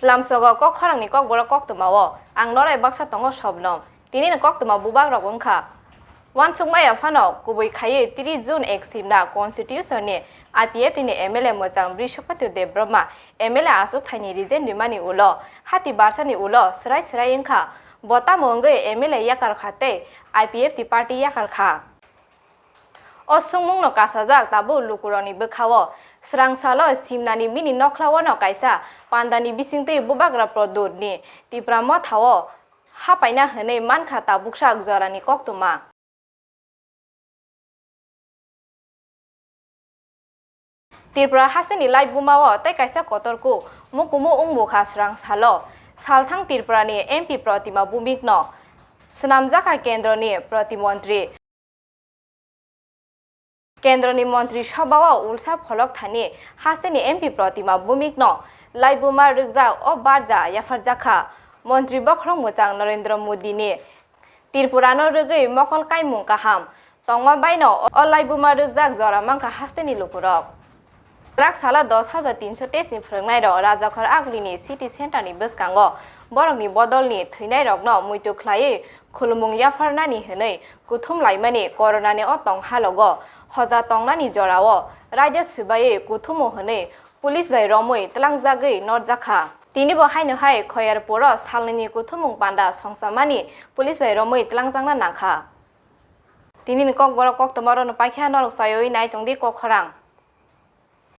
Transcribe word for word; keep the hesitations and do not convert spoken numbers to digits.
Lamsogo kok khorangni kokborok koktwmao ang norai baksa tongo Sobnom. Tinini koktwma bubagrok wngkha. Uansukmaya phano kubui khaiwi tris June ek simna Constitution ni I P F T ni M L A mwchang Brishopati Debbarma M L A achuk thaini rijen rimani ulo hati barsani ulo swrai swrai wngkha. Bo tamo wngwi M L A yakar kha tei I P F T party yakar kha. O swngmungno kasajak tabuk lukurokni bwkhao. Swrang salo simnani bini nokhlao no kaisa pandani bisingtwi bubagra Pradyot ni Tipra Mothao hapaina hwnwi mankha tabuksa jorani koktwma. Tripura hasteni laibumao tei kaisa kotorkuk mukumu wngbo kha swrang salo. Salthang Tripurani M P Pratima Bhumikno swnamjakha kendroni protimontri. Kendroni Montri Sobhao ulsa pholok thani hasteni M P Pratima Bhumikno laibuma rwkjak o barja yapharjakha. Montri bokhorok mwchang Narendra Modini Tripurano rwgwi mokol kaimung kaham tongma baino o laibuma rwkjak jora mankha hasteni lukurok. Kwrak salo dos hajar tinso teis ni phwrwngnairok Rajakhor Agulini city centre ni bwskango borokni bodolni thwinairokno muitu khlaiwi khulumung yapharnani hwnwi kuthum laimani Coronani o tong halogo hoja tongnani jorao raida swbaiwi kuthumo hwnwi police bai romwi tlangjagwi norjakha. Tinibo haino hai Khoyarpuro salnwini kuthumung panda songchamani police bai romwi tlangjakna nangkha. Tinini kokborok koktwma rokno paikha norok chaywi nai tongdi kok khorang.